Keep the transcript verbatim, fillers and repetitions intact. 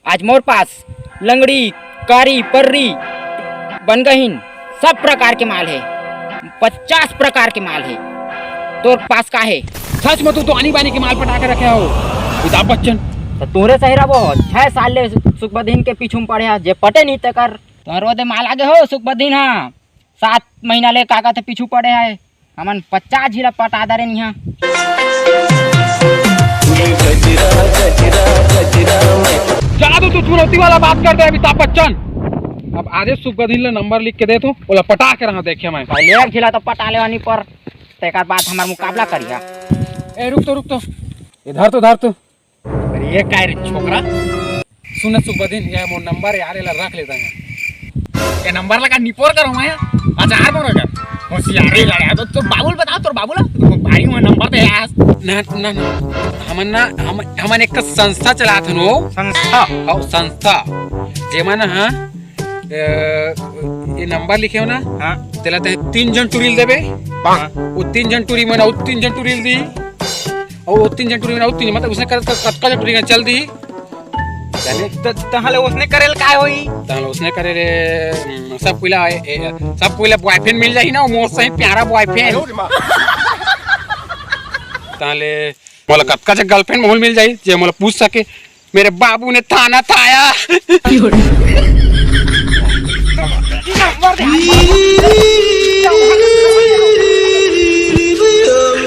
आज मोर पास लंगड़ी, कारी, पर्री, बनगहीन, सब प्रकार के माल हे। पचास प्रकार के माल हे। तोर पास का हे? सच में तू तो आनी बानी के माल पटा के रखे हो अमिताभ बच्चन। तो तोरे सही रहो, छह साल ले सुखबदीन के पीछू में पड़े हा, जे पटे नहीं ते कर। तोहर ओदे माल आगे हो सुखबदीन हा, सात महीना ले काका ते पीछू पड़े हे। हमन पचास झिला पटा दरे निहा। जादू, तू चुनौती वाला बात कर दे अमिताभ बच्चन। अब आजे सुखबदीन ले नंबर लिख के दे तू, ओला पटा के रहा देखे मैं। पहले एक झिला तो पटा लेवानी पर तेकर बाद हमार मुकाबला करिहा। ए, रुक तो, रुक तो। इधर तो, धर तो। अरे ये काय रे छोकरा? सुन सुखबदीन, ये मोर नंबर यार, एला रख लेता है। ये नंबर लगा निपोर करो मैं। अचार मोर अगर होशियारी लड़ा तो, तो बाबुल बताओ, तोर बाबुल तो भाई वो नंबर दे यार। ना, ना, ना। हमन ना, हम, हमन एक संस्था चलात हन वो। संस्था? हाँ, संस्था। जेमा ना, हाँ, ए, ये नंबर लिखे हो ना? हाँ। तेला ते तीन झन टुरी ल देबे। हाँ। वो तीन झन टुरी मन, वो तीन झन टुरी ल दी। अउ वो तीन झन टुरी मन, वो तीन, मतलब, उसने करे तो कतका झन टुरी मन चल दी। जाने? त-, तहाँ ले उसने करे ल काय होई? तहाँ ले उसने करे रे, हम्म, सब कोई ला, ए, ए, सब कोई ला boyfriend मिल जाही ना, वो मोर सही प्यारा boyfriend। तहाँ ले मोला कतका झन girlfriend मोल मिल जाही, जे मोला पूछ सके, मेरे बाबू ने थाना थाया।